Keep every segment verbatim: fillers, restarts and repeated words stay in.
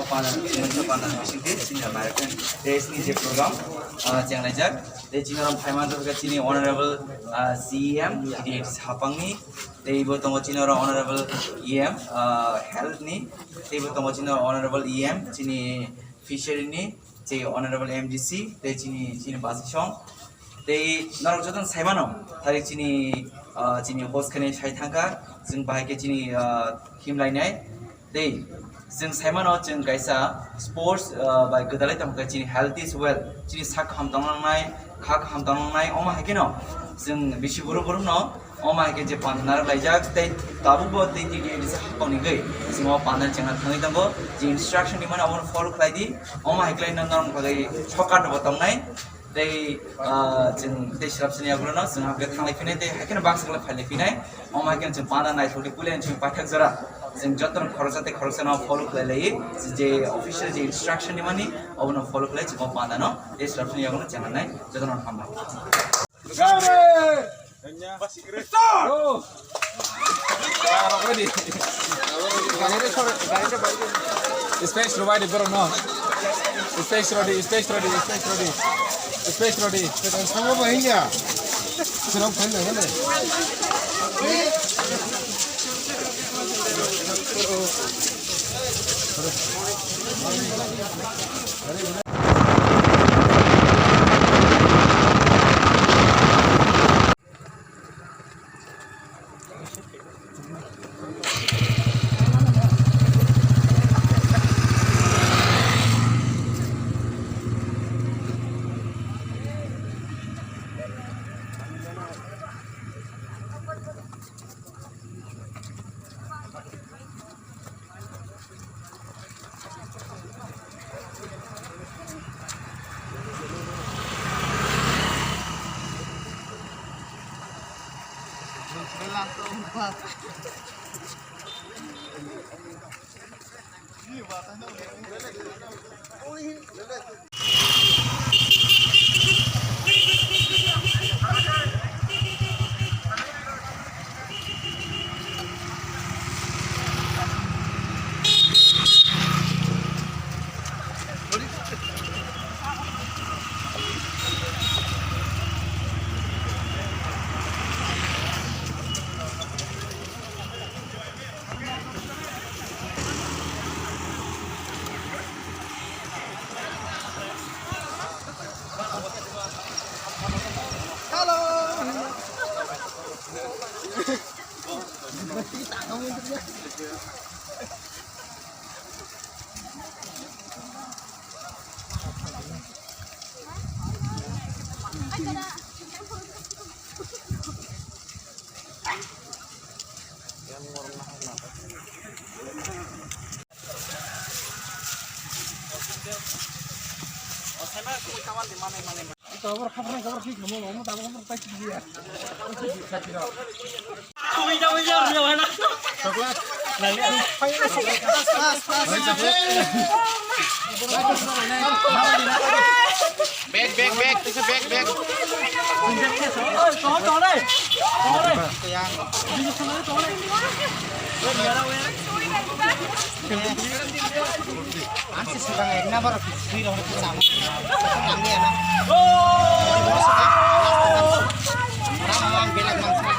Panda, panda bising tei chini American tei chini je program, ah, chenglaijak. Tei chini oro phaima wngkha chini honorable, ah, C E M, chini hapangni, tei bo tongo chini oro honorable E M, ah, health ni, tei bo tongo chini oro honorable E M, chini fishery ni, tei honorable M D C, tei chini, chini basi song. Tei norok jotono saimano, thari chini, ah, chini host khani sai thangkha, chwng bahai khe chini, ah, himlainai. Tei chwng saimano chwng kaisa sports, ah, bai gwdalai tongkha chini health is wealth, chini sak kaham tongna nangnai, kha kaham tongna nangnai, omo hai kheno chwng bisi borok borokno omo hai khe je panda narwk laijak, tei tabukbo tei tei tei risa hakni gwi chwng o panda chengna thangwi tongo, je instruction rimani abono follow khlai di, omo hai khlai norok bagwi shortcut bo tongnai. Tei, ah, chwng tei swrapsani yagulono chwng hakhe thanglai phinai tei haikhe baksa khe phailai phinai. Omo haikhe chwng panda naithok tei puilani chwng paithak jora. Chwng jotono khoroksa tei khoroksano follow khlai lai. Je official je instruction rimani obono follow khlai chwng o pandano tei swrapsani yagulono chenglanai jotono hambai. Space rwbai di borok no. Space rwdi, space rwdi, space rwdi, space rwdi. Space rwdi. Sama ba hiya. Serok phai na hale. Back, back, back, back, back. Ang si sudang ek number sui rong ko sama. Ang dia na. Ang bilang mangsa.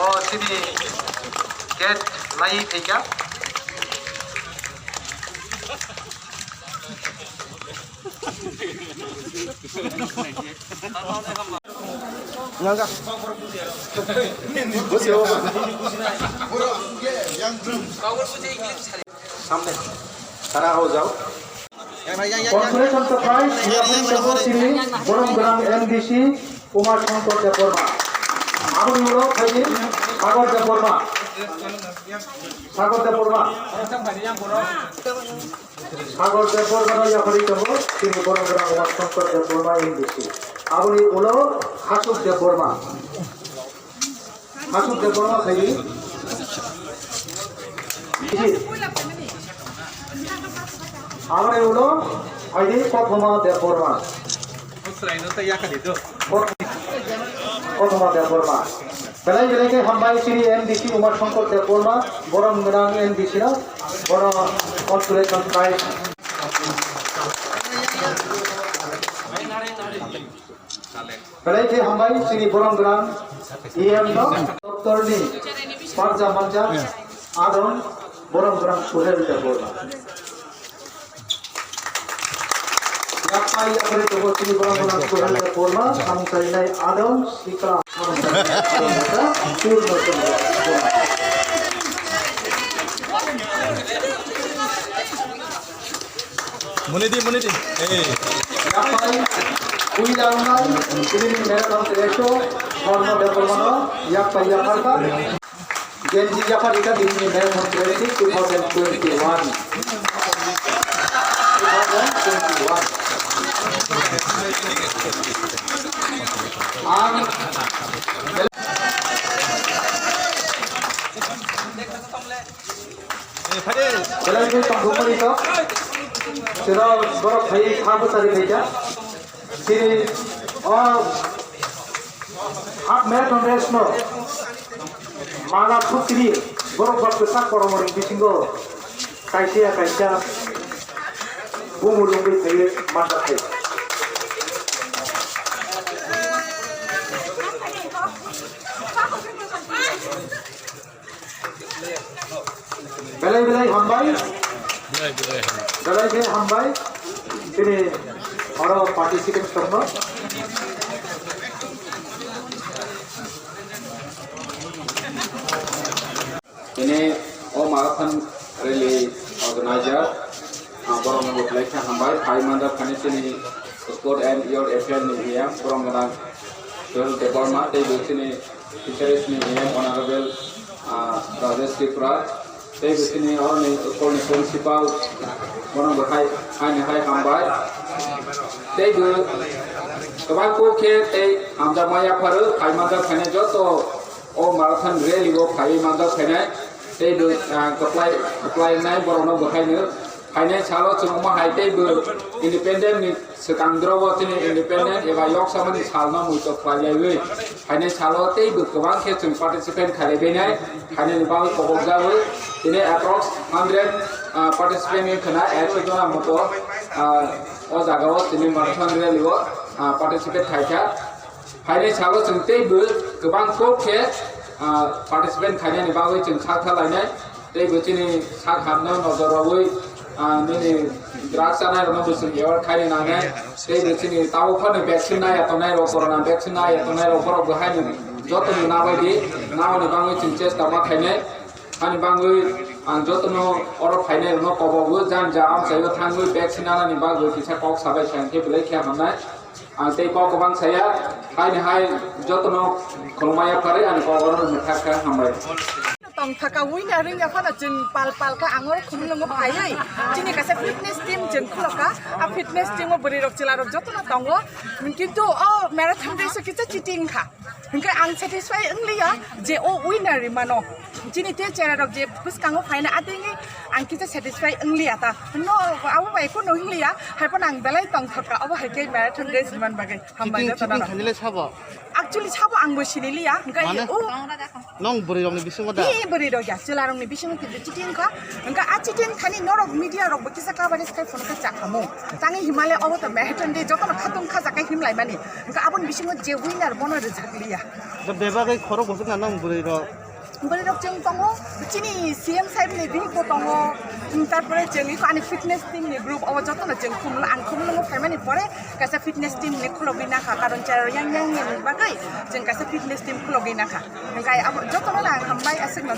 O sini gate lai thaika. Nangka. Samne. Tara ho jao. Congratulations to Christ, we are pleased to host today, Borom Gwnang M D C, Umar Shankar Debbarma. Aboni ulo phaidi Sagar Debbarma. Sagar Debbarma. Sagar Debbarma no yapharwi tongo, chini borok rang Umashankar Debbarma M D C. Aboni ulo Hasuk Debbarma. Hasuk Debbarma phaidi. Aboni ulo phaidi Kothoma Debbarma. Kothoma Debbarma. Belai belai khe hambai chini M D C Umashankar Debbarma, borom gwnang M D C no, bono consolation prize. Belai khe hambai chini borom gwnang E M no, doctor ni parja manja, adon borom gwnang Suhel Debbarma. Yapai yapai tongo chini borok rok Suhel Debbarma, samung sainai adon sikla. Monidi, monidi. Hey. Yapai, uilangnai, chini merathon tereso, Dharma Debbarma no, yapai yaparka. Gen Z Yapharika Bini Marathon Training two thousand twenty-one. Two thousand twenty-one. Ang belai ni tongthokmani to. Sira borok phai kha bwsari phaikha. Chini o half marathon race no mala thukri borok bak kwchak kormo ring bisingo kaisa ya kaisa bumu lungwi thaiwi manjak thai. Belai belai hambai. Belai belai hambai. Belai belai hambai. Chini oro participant tongno. Chini o marathon rally organizer, ah, borok no belai khe hambai. Phai manjak thani chini Sport and Youth Affairs ni E M, borok no Suhel Debbarma, tei bo chini Fisheries ni E M Honorable, ah, Rajesh Tripura, tei bo chini oroni school ni principal, bono bo hai, haini hai hambai. Tei bo kwbang kuk khe tei hamjakma yapharo, phai manjak phainai joto o marathon rally o phaiwi manjak phainai. Tei bo, ah, kwplai, kwplainai borok no bo haino. Phainai salo chwng omo hai tei bo independent ni swkang doro o chini independent eba yok samani sal no muitok khlai laiwi. Phainai salo tei bo kwbang khe chwng participant khlai bainai. Phainai ni bagwi kobok jagwi tini approx hundred, ah, participant wng khna ekso jona moto, ah, o jaga o tini marathon rally o, ah, participate khaikha. Phainai salo chwng tei bo kwbang kok khe, ah, participant khainani bagwi chwng sak tha lainai. Tei bo chini sak hamno nojor rogwi, ah, nini drugs chanai rokno bo chwng aware khaina nangnai. Tei bo chini tabuk phano vaccine nai ya tongnai rok, corona vaccine nai ya tongnai rok, borok bo haino jotono nabai di, nabani bagwi chwng chesta ma khainai. Ani bagwi ang jotono oro phainai rokno kobogo, jang ja amchaio thangwi vaccine nanani bagwi kisa kok sabai sa hwnkhe belai khe hamnai. Ang tei kok kwbang saya, haini hai jotono khulumaya pharwi ani kok oro mwthak khe hambai. Tong thaka winner wngya phano chwng pal pal kha ang oro khumulwngo phaiwi chini kaisa fitness team chwng khulokha. A fitness team o bwrwi rok chwla rok jotono tongo, kintu o marathon race o kisa cheating kha. Hwnkhe ang satisfy wngliya je o winner rimano. Chini tei chera rok je bwskango phaina atwngwi ang kisa satisfy wngliya ta. No, abo bai kunu wngliya, hai phano ang belai tongthokha, obo hai khe marathon race rimani bagwi. Hambai. Cheating, jotono cheating khainile sabo? Actually sabo ang bo siniliya, hwnkhe mane? O nong bwrwi rokni bisingo da? Ee, bwrwi rok ya, chwla rokni bisingo kintu cheating kha. Hwnkhe a cheating thani norok media rok bo kisa coverage khai phunukhe chakhamu. Tangwi himale obo to marathon de jotono khatung khajakhe himlaimani. Hwnkhe aboni bisingo je winner bono rwjakliya. Da bebagwi khorok bosok na nong bwrwi rok? Bwrwi rok chwng tongo, chini C M sahib ni bihik bo tongo, um, tarpore chwng iko ani fitness team ni group obo jotono chwng khumlo, ang khumlo phaimani pore kaisa fitness team ni khulogwi nakha, karon chera yang yang ni bagwi chwng kaisa fitness team khulogwi nakha. Hwnkhe abo jotono ang hambai aswk no.